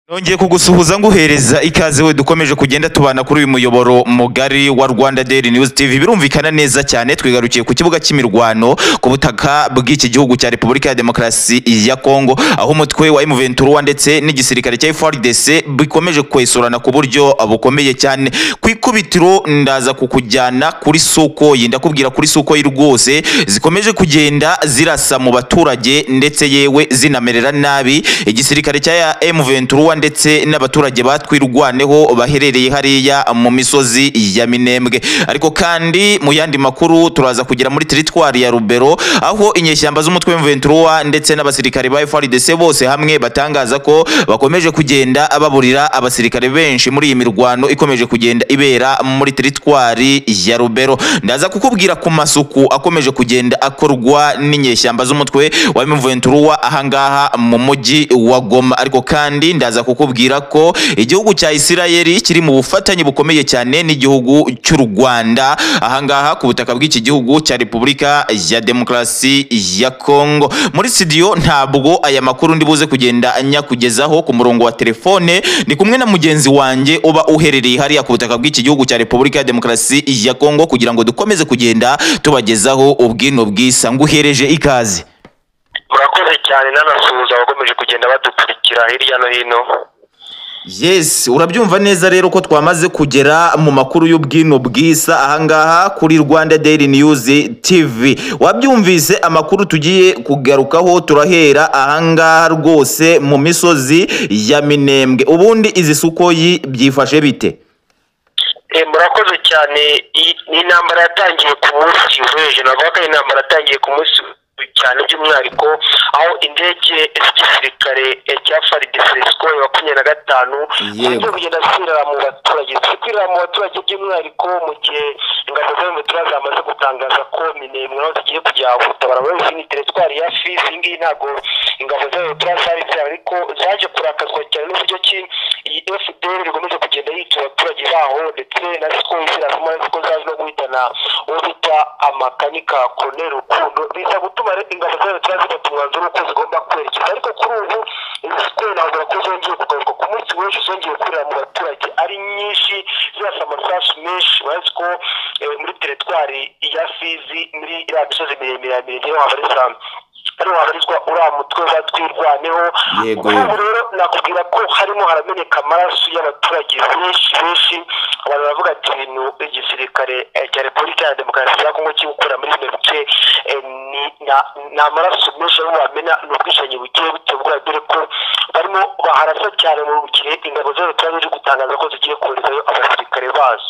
Nongeye kugusuhuza nguhereza ikaze we dukomeje kugenda tubana kuri uyu muyoboro mugari wa Rwanda Daily News TV. Birumvikana neza cyane, twigarukiye ku kibuga cy'imirwano ku butaka bw'iki gihugu cya Repubulika ya Demokarasi ya Kongo, aho umutwe wa M23 ndetse n'igisirikare cya FARDC bikomeje kwesurana ku buryo bukomeye cyane. Ku ikubitiro ndaza kukujyana kuri Sukoyi, ndakubwira kuri Sukoyi rwose zikomeje kugenda zirasa mu baturage ndetse yewe zinamerera nabi igisirikare cya M23 ndetse n'abaturage batwirwaneho baherereye hariya mu misozi ya Minembwe. Ariko kandi mu yandi makuru turaza kugera muri teritwari ya Rubero, aho inyeshyamba z'umutwe M23 ndetse n'abasirikare ba FARDC bose hamwe batangaza ko bakomeje kugenda baburira abasirikare benshi muri iyi mirwano ikomeje kugenda ibera muri teritwari ya Rubero. Ndaza kukubwira ku masuku akomeje kugenda akorwa n'inyeshyamba z'umutwe wa M23 ahangaha mu mujyi wa Goma. Ariko kandi ndaza kukubwira ko igihugu cya Isirayeli kiri mu bufatanye bukomeye cyane n'igihugu cy'u Rwanda ahangaha ku butaka bw'iki gihugu cya Repubulika ya Demokarasi ya Kongo. Muri studio ntabwo aya makuru ndi buze kugenda nyakugezaho ku murongo wa telefone, ni kumwe na mugenzi wanjye uba uherereye hariya ku butaka bw'iki gihugu cya Repubulika ya Demokarasi ya Kongo, kugira ngo dukomeze kugenda tubagezaho ubwino bwisa. Nguhereje ikaze. Murakoze cyane, nanasuhuza abakomeje kugenda badukurikira hirya no hino. Yes, urabyumva neza rero ko twamaze kugera mu makuru y'ubwino bwisa ahangaha kuri Rwanda Daily News TV. Wabyumvise amakuru tugiye kugarukaho, turahera ahangaha rwose mu misozi ya Minembwe. Ubundi izi Sukoyi byifashe bite? Murakoze cyane. Ni intambara yatangiye ku munsi w'ejo, navuga ko intambara yatangiye ku munsi cyane by'umwihariko aho indege z'igisirikare cya FARDC Sukhoi 25 zigiye kugenda zirara mu baturage, zikwirira mu baturage by'umwihariko mu gihe ingabo za M23 zamaze gutangaza ko Minembwe naho zigiye kujya gutabara muri iyi teritwari ya Fizi. Iyi ngiyi ntabwo ingabo za M23 zari zihari, ariko zaje kurakazwa cyane n'uburyo ki iyi FDL ikomeje kugenda yica abaturage baho, ndetse na Sukhoi zirasoma ko zaje no guhitana uwo bita amakanika Colonel Rukundo, biza gutuma ingabo za M23 zifata umwanzuro w'uko zigomba kwerekeza. Ariko kuri ubu izi Sukhoi navuga ko zongeye kugaruka ku munsi w'ejo, zongeye kurira mu baturage ari nyinshi, zirasa amasasu menshi. Bazi ko muri teritwari ya Fizi, muri iriya misozi miremire ya Mirenge ariho habarizwa uriya mutwe batwirwaneho. Ubu rero nakubwira ko harimo harameneka amaraso y'abaturage benshi benshi. Abantu baravuga ati ibintu igisirikare cya Repubulika ya Demokarasi ya Kongo kiri gukora muri bino bice ni amaraso menshi arimo bamena, ni ubwicanyi bugiye butegura, dore ko barimo baharasa cyane mu gihe ingabo za leta ziri gutangaza ko zigiye koherezayo abasirikare bazo.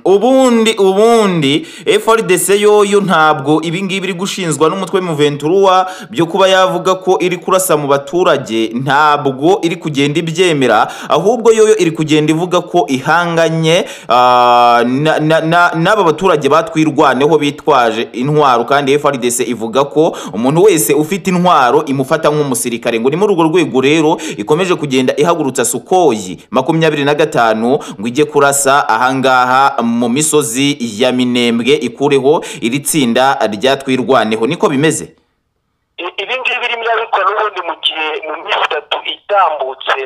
Ubundi FARDC yoyo ntabwo ibi ngibi iri gushinzwa n'umutwe M23 byo kuba yavuga ko iri kurasa mu baturage, ntabwo iri kugenda ibyemera, ahubwo yoyo iri kugenda ivuga ko ihanganye n'aba baturage batwirwaneho bitwaje intwaro. Kandi FARDC ivuga ko umuntu wese ufite intwaro imufata nk'umusirikare. Ngo ni muri urwo rwego rero ikomeje kugenda ihagurutsa Sukoyi 25 ngo ijye kurasa ahangaha mu misozi ya Minembwe ikureho iri tsinda ryatwirwaneho. Niko bimeze. Ibi ngibi birimo birabikora n'ubundi mu gihe mu minsi itatu itambutse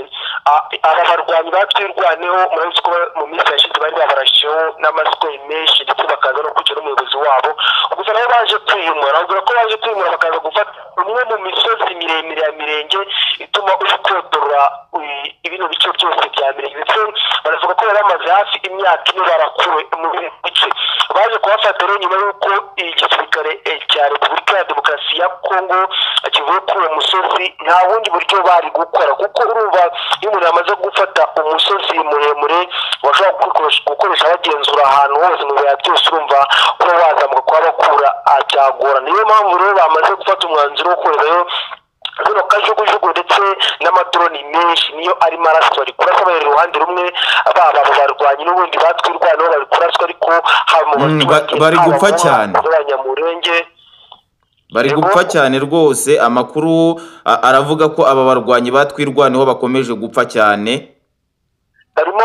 aba barwanyi batwirwaneho, murabizi ko mu minsi yashize bari babarasheho n'amasukoyi menshi, ndetse bakaza no kwica n'umuyobozi wabo. Gusa nabo baje kwiyimura, bavuga ko baje kwiyimura bakaza gufata umwe mu misozi miremire ya Mirenge ituma uri kotorora ibino bice byose bya Mirenge, ndetse baravuga ko bari bamaze hafi imyaka ine barakuwe muri bice. Baje kubafata rero nyuma y'uko igisirikare cya Repubulika ya Demokarasi ya Kongo kivuye kuri uwo musozi, nta bundi buryo bari gukora, kuko urumva iyo umuntu yamaze gufata umusozi muremure bashobora gukoresha bagenzura ahantu hose mu bibaya byose, urumva kuba wazamuka kuba bakura byagora. Niyo mpamvu rero bamaze gufata umwanzuro wo koherezayo zino kajugujugu ndetse n'amadroni menshi, niyo arimo araswa. Bari kurasa bari iruhande rumwe, baba barwanyi n'ubundi batwirwaneho bari kuraswa, ariko haba mu baturage bari gupfa cyane, abanyamurenge bari gupfa cyane rwose. Amakuru aravuga ko aba barwanyi batwirwaneho bakomeje gupfa cyane, barimo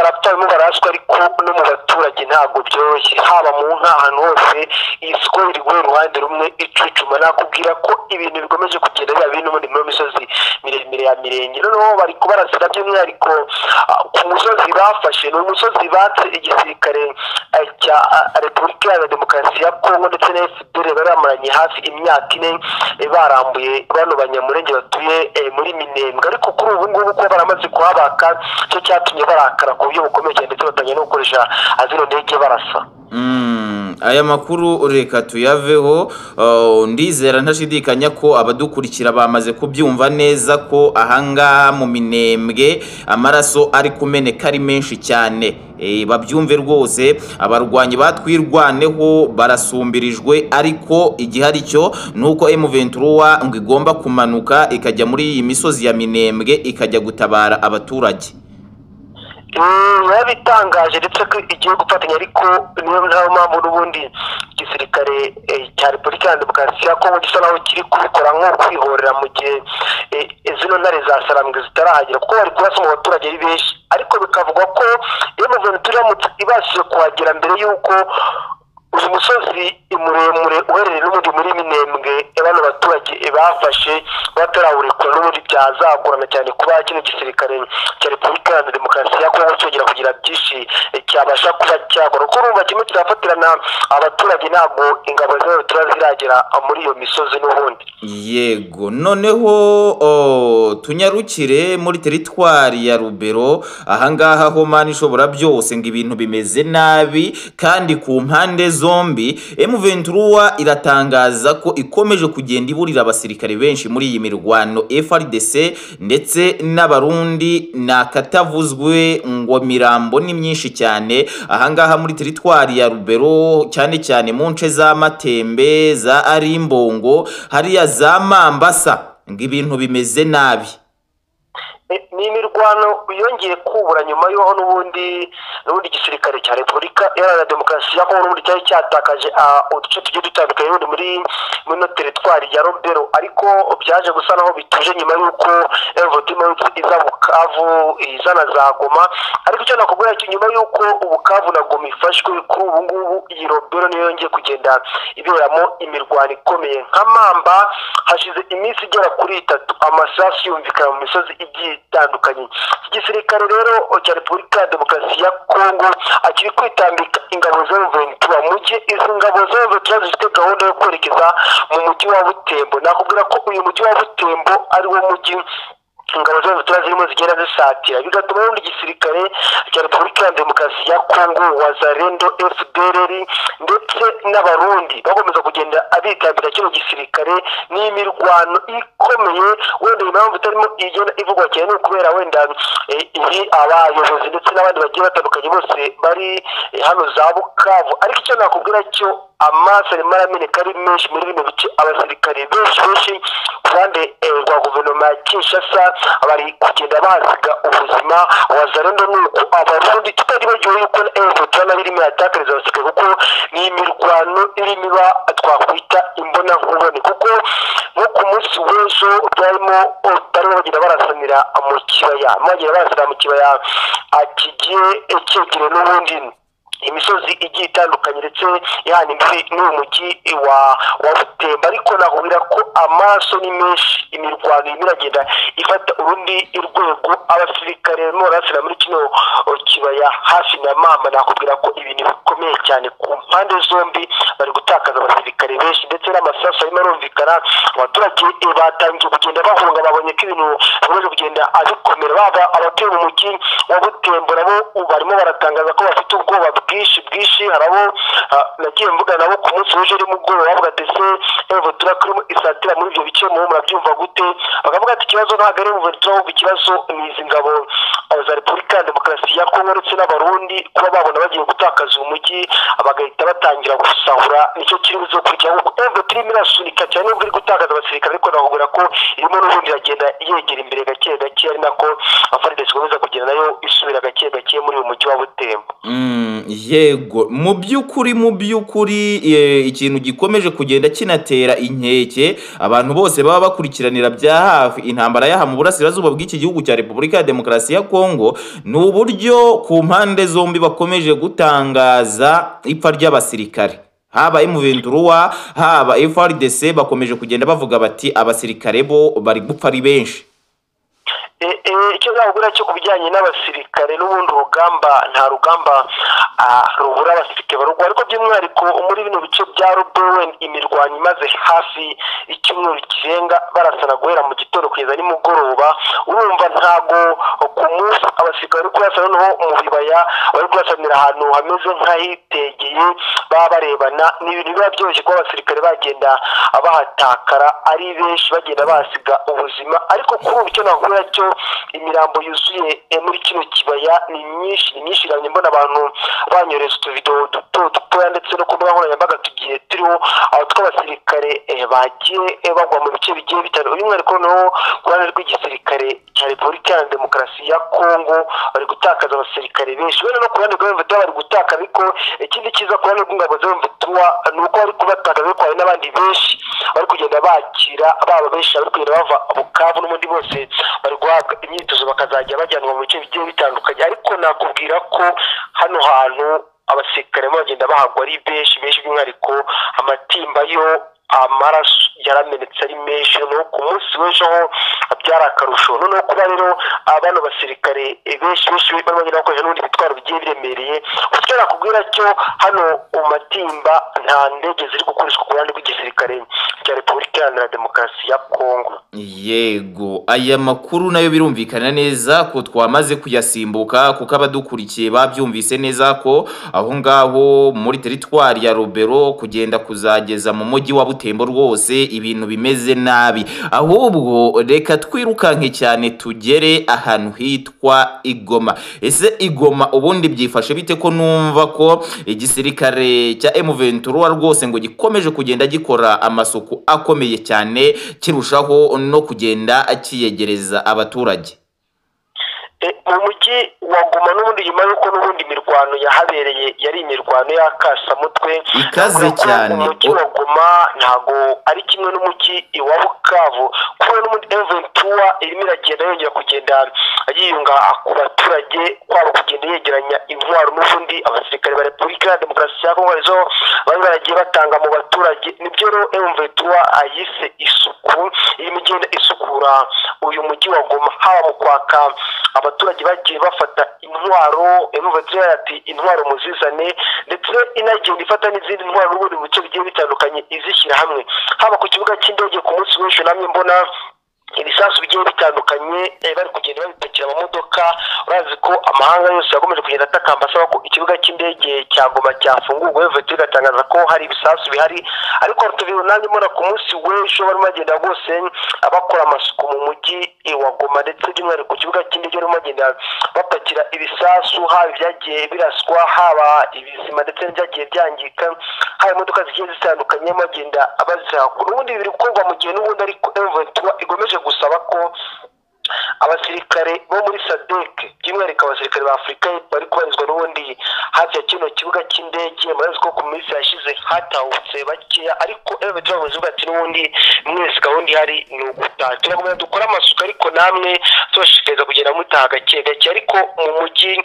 barapfa, barimo baraswa, ariko no mu baturage ntabwo byoroshye, haba mu nka, ahantu hose iyi siko iri guhera uruhande rumwe icucuma. Nakubwira ko ibintu bikomeje kugenda biba biri n'ubundi muri misozi miremire ya Mirenge. Noneho bari kubarasira by'umwihariko ku musozi bafashe, ni umusozi batse igisirikare cya Repubulika Iharanira Demokarasi ya Kongo ndetse na FDL bari bamaranye hafi imyaka 4 barambuye bano Banyamurenge batuye muri Minembwe, ariko kuri ubu ngubu kuba baramaze kuhabaka cyo cyatumye barakara ku buryo bukomeye cyane, ndetse batangiye no gukoresha zino ndege barasa. Aya makuru reka tuyaveho. Ndizera ntashidikanya ko abadukurikira bamaze kubyumva neza ko ahangaha mu Minembwe amaraso ari kumeneka ari menshi cyane. Babyumve rwose, abarwanyi batwirwaneho barasumbirijwe, ariko igihari cyo nuko M23 ngo igomba kumanuka ikajya muri iyi misozi ya Minembwe ikajya gutabara abaturage. Yabitangaje ndetse ko igiye gufatanya, ariko niyo nta mpamvu n'ubundi igisirikare cya Repubulika Iharanira Demokarasi ya Kongo gisa naho kiri kubikora nko kwihorera mu gihe zino ntare za Sarambwe zitarahagera, kuko bari kurasa mu baturage ari benshi, ariko bikavugwa ko M23 iramutse ibashije kuhagera mbere y'uko uyu musozi muremure uherereye n'ubundi muri Minembwe bano baturage bafashe batarawurekura, n'ubundi byazagorana cyane kuba kino gisirikare cya Repubulika Iharanira Demokarasi ya Kongo cyongera kugira byinshi cyabasha kuba cyakora, kuko urumva kimwe kirafatirana abaturage, ntabwo ingabo z'abaturage ziragera muri iyo misozi n'ubundi. Yego, noneho tunyarukire muri teritwari ya Rubero. Ahangaha ho Mana ishobora byose ngo ibintu bimeze nabi kandi ku mpande zombi. M23 iratangaza ko ikomeje kugenda iburira abasirikare benshi muri iyi mirwano, FARDC ndetse n'Abarundi nakatavuzwe ngo mirambo ni myinshi cyane ahangaha muri teritwari ya Rubero, cyane cyane mu nce za Matembe, za Arimbongo, hariya za Mambasa, ngo ibintu bimeze nabi. Ni imirwano yongeye kubura nyuma y'aho n'ubundi igisirikare cya Repubulika Iharanira Demokarasi ya Kongo n'ubundi cyari cyatakaje uduce tugiye dutandukanye n'ubundi muri ino teritwari ya Rubero, ariko byaje gusa naho bituje nyuma y'uko M23 iza Bukavu izana za Goma. Ariko icyo nakubwira cyo nyuma y'uko Bukavu na Goma ifashwe, kuri ubu ngubu iyi Rubero niyo yongeye kugenda iberamo imirwano ikomeye. Nka Mamba hashize iminsi igera kuri 3 amasasu yumvikana mu misozi igiye itandukanye. Igisirikare rero cya Repubulika ya Demokarasi ya Kongo akiri kwitambika ingabo za M23, mu gihe izi ngabo za M23 zifite gahunda yo kwerekeza mu mujyi wa Butembo. Nakubwira ko uyu mujyi wa Butembo ari wo mujyi ingabo za M23 zirimo zigenda zisatira, bigatuma n'ubundi igisirikare cya Repubulika ya Demokarasi ya Kongo, Wazalendo, FDLR ndetse n'Abarundi bakomeza kugenda abitambira kino gisirikare. N'imirwano ikomeye, wenda impamvu itarimo igenda ivugwa cyane ni ukubera wenda ibi abayobozi ndetse n'abandi bagiye batandukanye bose bari hano za Bukavu. Ariko icyo nakubwira cyo amaso arimo arameneka ari menshi muri bino bice, abasirikare benshi benshi ku ruhande rwa guverinoma ya Kinshasa bari kugenda bahasiga ubuzima. Wazalendo nuko Abarundi tutaribagiwe yuko M23 nayo irimo iratakariza abasirikare, kuko ni imirwano irimo iba twakwita imbonankubone, kuko nko ku munsi w'ejo barimo bagenda barasanira mu kibaya, bagenda barasira mu kibaya kigiye cyegereye n'ubundi imisozi igiye itandukanye ndetse yani imbibi n'uyu mujyi wa Butembo. Ariko nakubwira ko amaso ni menshi, imirwano irimo iragenda ifata urundi rwego, abasirikare barimo barasira muri kino kibaya hafi na Mamba. Nakubwira ko ibintu bikomeye cyane ku mpande zombi, bari gutakaza abasirikare benshi ndetse n'amasasu arimo arumvikana. Abaturage batangiye kugenda bahunga, babonye ko ibintu bikomeje kugenda abikomera. Baba abatuye mu mujyi wa Butembo nabo barimo baratangaza ko bafite ubwoba bwinshi bwinshi. Harabo nagiye mvugana nabo ku munsi w'ejo nimugoroba, bavuga ati se M23 kirimo isatira muri ibyo bice mu murabyumva gute? Bakavuga ati ikibazo ntabwo ari M23, ahubwo ikibazo ni izi ngabo za Repubulika ya Demokarasi ya Kongo ndetse n'Abarundi kuba babona bagiye gutakaza umujyi bagahita batangira gusahura, nicyo kiri buze kujya. Kuko M23 irimo irasunika cyane nubwo iri gutakaza abasirikare, ariko nakubwira ko irimo n'ubundi iragenda yegera imbere gake gake, ari nako FARDC ikomeza kugenda nayo isubira gake gake muri uyu mujyi wa Butembo. Yego, mu by'ukuri ikintu gikomeje kugenda kinatera inkeke abantu bose baba bakurikiranira bya hafi intambara yaha mu burasirazuba bw'iki gihugu cya Repubulika ya Demokarasi ya Kongo. Kongo ni uburyo ku mpande zombi bakomeje gutangaza ipfa ry'abasirikare, haba M23 haba FARDC, bakomeje kugenda bavuga bati abasirikare bo bari gupfa ari benshi. Icyo nakubwira cyo ku bijyanye n'abasirikare, n'ubundi urugamba nta rugamba rubura abasirikare barugwa, ariko by'umwihariko muri bino bice bya Rubero imirwano imaze hafi icyumweru kirenga barasana guhera mu gitondo kugeza nimugoroba. Urumva ntago ku munsi abasirikare bari kurasana, noneho mu bibaya bari kurasanira ahantu hameze nk'ahitegeye baba barebana, ni ibintu biba byoroshye kuba abasirikare bagenda bahatakara ari benshi, bagenda basiga ubuzima. Ariko kuri ubu icyo nakubwira cyo, imirambo yuzuye muri kino kibaya ni myinshi, ni myinshi. Mbona abantu banyohereza utuvidewo duto dutoya ndetse no ku mbuga nkoranyambaga tugiye turiho aho tw'abasirikare bagiye bagwa mu bice bigiye bitandukanye. By'umwihariko noneho ku ruhande rw'igisirikare cya Repubulika Iharanira Demokarasi ya Kongo bari gutakaza abasirikare benshi, wenda no ku ruhande rwa M23 bari gutaka, ariko ikindi cyiza ku ruhande rw'ingabo za M23 ni uko bari kubatakaza, ariko hari n'abandi benshi bari kugenda bakira, baba benshi bari kugenda bava Bukavu n'ubundi bose bari guhabwa imyitozo bakazajya bajyanwa mu bice bigiye bitandukanye. Ariko nakubwira ko hano hantu abasirikare bagenda bahagwa ari benshi benshi, by'umwihariko amatimba yo amaraso yaramenetse ari menshi. Noneho ku munsi w'ejo ho byari akarusho. Noneho kuba rero bano basirikare benshi benshi barimo bagenda bakoresha n'ubundi bitwaro bigiye biremereye, gusa nakubwira cyo hano mu matimba nta ndege ziri gukoreshwa ku ruhande rw'igisirikare cya Repubulika Iharanira Demokarasi ya Kongo. Yego, aya makuru nayo birumvikana neza ko twamaze kuyasimbuka, kuko abadukurikiye babyumvise neza ko aho ngaho muri teritwari ya Rubero kugenda kuzageza mu mujyi wa Butembo rwose ibintu bimeze nabi. Ahubwo reka twirukanke cyane tugere ahantu hitwa Igoma. Ese Igoma ubundi byifashe bite ko numva ko igisirikare cya M23 rwose ngo gikomeje kugenda gikora amasuku akomeye cyane, kirushaho no kugenda kiyegereza abaturage? Mu mujyi wa Goma n'ubundi nyuma y'uko n'ubundi imirwano yahabereye yari imirwano y'akasamutwe ikaze cyane. Umujyi wa Goma ntago ari kimwe n'umujyi wa Bukavu, kuko n'ubundi M23 irimo iragenda yongera kugenda yiyunga ku baturage, kwaba kugenda yegeranya intwaro n'ubundi abasirikare ba Repubulika ya Demokarasi ya Kongo arizo bari baragiye batanga mu baturage. Nibyo rero M23 ayise isuku, irimo igenda isukura uyu mujyi wa Goma, haba mu kwaka abaturage bagiye bafata intwaro. M23 ati intwaro muzizane, ndetse inagenda ifata n'izindi ntwaro n'ubundi mu bice bigiye bitandukanye izishyira hamwe, haba ku kibuga cy'indege ku munsi w'ejo namwe mbona ibisasu bigiye bitandukanye bari kugenda babipakira amamodoka. Urazi ko amahanga yose yakomeje kugenda atakamba asaba ko ikibuga cy'indege cya Goma cyafungurwa, M23 igatangaza ko hari ibisasu bihari, ariko nanjye mbona ku munsi w'ejo barimo bagenda rwose abakora amasuku mu mujyi wa Goma, ndetse by'umwihariko ku kibuga cy'indege barimo bagenda bapakira ibisasu, haba ibyagiye biraswa, haba ibizima ndetse n'ibyagiye byangika, haba imodoka zigiye zitandukanye bagenda bazihakura. Ubundi biri gukorwa mu gihe n'ubundi ariko M23 igomeje gusaba ko abasirikare bo muri SADC, by'umwihariko abasirikare ba Afurika bari kubarizwa n'ubundi hafi ya kino kibuga cy'indege. Murazi ko ku minsi yashize hatahutse bakeya, ariko M23 bavuze ati n'ubundi mwese gahunda ihari ni ugutaha, turakomeza dukora amasuku ariko namwe tubashishikariza kugenda mutaha gake gake. Ariko mu mujyi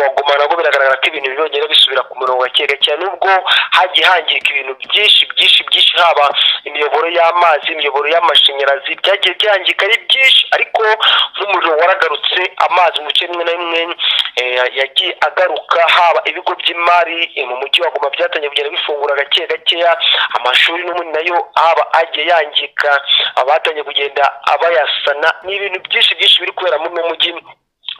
wa Goma nabwo biragaragara ko ibintu birongera bisubira ku murongo gake gake, nubwo hagiye hangirika ibintu byinshi byinshi byinshi, haba imiyoboro y'amazi, imiyoboro y'amashanyarazi byagiye byangirika ari byinshi, ariko nk'umuriro waragarutse, amazi mu bice bimwe na bimwe yagiye agaruka, haba ibigo by'imari mu mujyi wa Goma byatangiye kugenda bifungura gake gakeya, amashuri n'ubundi nayo haba agiye yangika abatangiye kugenda abayasana. Ni ibintu byinshi byinshi biri kubera muri uno mujyi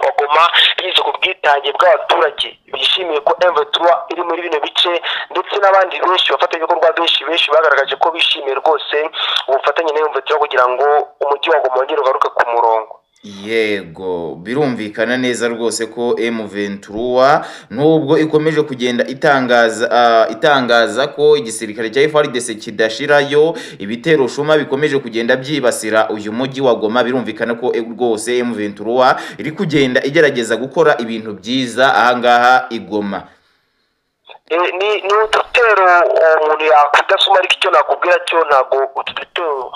wa Goma binyuze ku bwitange bw'abaturage bishimiye ko M23 iri muri bino bice, ndetse n'abandi benshi bafatanyabikorwa benshi benshi bagaragaje ko bishimiye rwose ubufatanye na M23 kugira ngo umujyi wa Goma wongere ugaruke ku murongo. Yego, birumvikana neza rwose ko M23 nubwo ikomeje kugenda itangaza ko igisirikare cya FARDC kidashirayo ibitero shuma bikomeje kugenda byibasira uyu mujyi wa Goma, birumvikana ko rwose M23 iri kugenda igerageza gukora ibintu byiza ahangaha i Goma. Ni udutero umuntu yakwidasoma, ariko icyo nakubwira cyo ntabwo utu dutero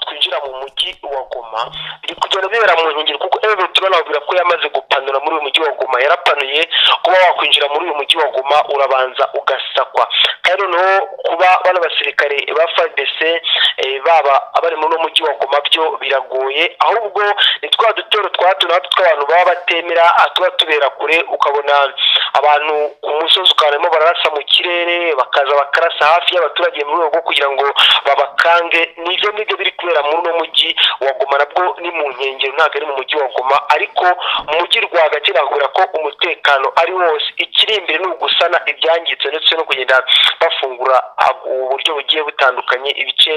twinjira mu mujyi wa Goma biri kugenda bibera mu nkengero, kuko M23 nababwira ko yamaze gupanura wakwinjira muri uyu mujyi wa Goma urabanza ugasakwa. Kandi noneho kuba bano basirikare ba FARDC baba abari muri uno mujyi wa Goma byo biragoye, ahubwo ni twa dutero twa hato na hato tw'abantu baba batemera tuba tubera kure, ukabona abantu ku musozi ukanamo bararasa mu kirere, bakaza bakarasa hafi y'abaturage mu rwego rwo kugira ngo babakange. Nibyo ngibyo biri kubera muri uno mujyi wa Goma, nabwo ni mu nkengero, ntabwo ari mu mujyi wa Goma, ariko mu mujyi rwagati nakubwira ko umutekano ari wose. Ikiri imbere ni ugusana ibyangiritse ndetse no kugenda bafungura uburyo bugiye butandukanye ibice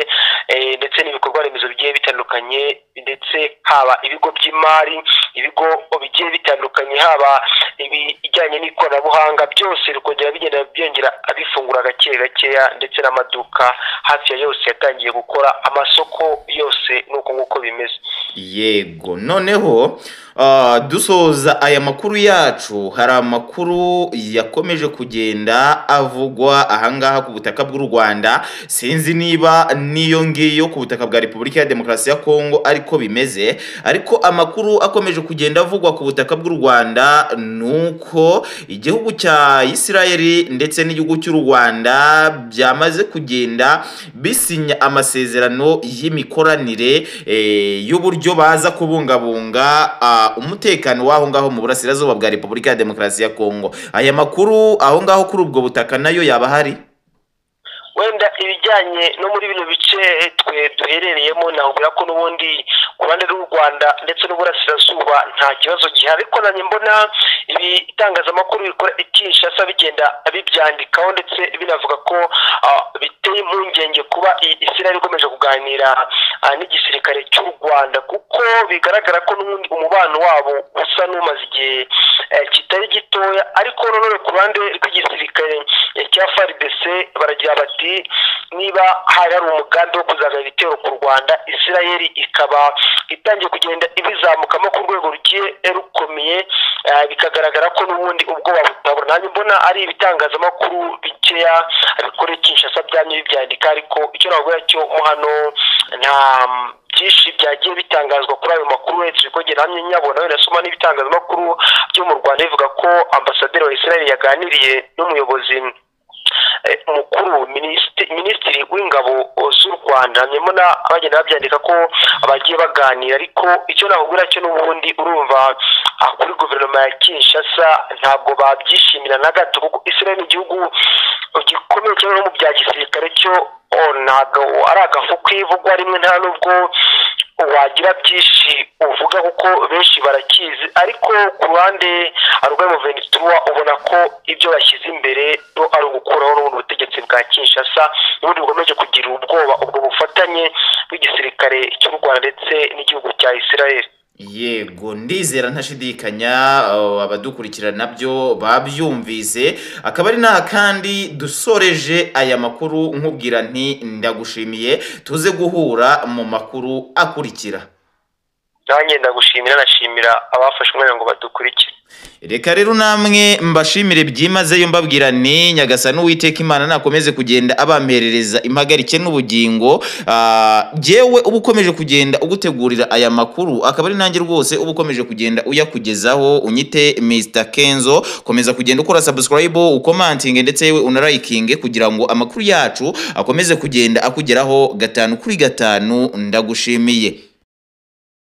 ndetse n'ibikorwa remezo bigiye bitandukanye, ndetse haba ibigo by'imari, ibigo bigiye bitandukanye, haba ibijyanye n'ikoranabuhanga, byose bikongera bigenda byongera bifungura gake gakeya, ndetse n'amaduka hafi ya yose yatangiye gukora, amasoko yose nuko nguko bimeze. Yego, noneho dusoza aya makuru yacu, hari amakuru yakomeje kugenda avugwa ahangaha ku butaka bw'u Rwanda. Sinzi niba niyo ngiyo ku butaka bwa Repubulika ya Demokarasi ya Kongo ariko bimeze, ariko amakuru akomeje kugenda avugwa ku butaka bw'u Rwanda nuko igihugu cya Isirayeli ndetse n'igihugu cy'u Rwanda byamaze kugenda bisinya amasezerano y'imikoranire y'uburyo baza kubungabunga umutekano w'aho ngaho mu burasirazuba bwa Repubulika ya Demokarasi ya Kongo. Aya makuru aho ngaho kuri ubwo butaka nayo yaba ahari? Wenda ibijyanye no muri bino bice twe duherereyemo, nakubwira ko n'ubundi ku ruhande rw'u Rwanda ndetse n'uburasirazuba nta kibazo gihari, ariko nanjye mbona ibitangazamakuru bikora i Kinshasa bigenda bibyandikaho, ndetse binavuga ko biteye impungenge kuba Isirayeli ikomeje kuganira n'igisirikare cy'u Rwanda, kuko bigaragara ko n'ubundi umubano wabo usa n'umaze igihe kitari gitoya. Ariko nanone ku ruhande rw'igisirikare cya FARDC baragira bati niba hari umugambi wo kuzagaba ibitero ku Rwanda, Isirayeli ikaba itangiye kugenda ibizamukamo ku rwego rugiye rukomeye, bikagaragara ko n'ubundi ubwoba butabura. Nanjye mbona ari ibitangazamakuru bikeya bikora Kinshasa byamye bibyandika, ariko icyo navuga cyo mo hano nta byinshi byagiye bitangazwa kuri ayo makuru, uretse ko njye namye nyabona wenda nasoma n'ibitangazamakuru byo mu Rwanda bivuga ko ambasaderi wa Isirayeli yaganiriye n'umuyobozi mukuru minisitiri w'ingabo z'u Rwanda. Nyamara bagenda babyandika ko bagiye baganira, ariko icyo nakubwira cyo n'ubundi urumva kuri guverinoma ya Kinshasa ntabwo babyishimira na gato, kuko Israel ni igihugu gikomeye cyane no mu bya gisirikare cyo ntabwo ari agafu kivugwa rimwe, nta nubwo wagira byinshi uvuga kuko benshi barakizi. Ariko ku ruhande rwa M23 ubona ko ibyo bashyize imbere ari ugukuraho n'ubundi butegetsi bwa Kinshasa, n'ubundi bukomeje kugira ubwoba ubwo bufatanye bw'igisirikare cy'u Rwanda ndetse n'igihugu cya Israel. Yego, ndizera ntashidikanya abadukurikira nabyo babyumvise. Akaba ari naha kandi dusoreje aya makuru, nkubwira nti ndagushimiye, tuze guhura mu makuru akurikira. Nanjye ndagushimira, nashimira abafashe umwanya ngo badukurikire. Reka rero namwe mbashimire byimazeyo, mbabwira ni Nyagasani Uwiteka Imana nakomeze kugenda abamperereza impagarike n'ubugingo. Jewe uba ukomeje kugenda ugutegurira aya makuru, akaba ari nanjye rwose uba ukomeje kugenda uyakugezaho. Unyite Mr Kenzo, komeza kugenda ukora subscribe, ukomantinge ndetse yewe unarayikinge kugira ngo amakuru yacu akomeze kugenda akugeraho 5 kuri 5. Ndagushimiye.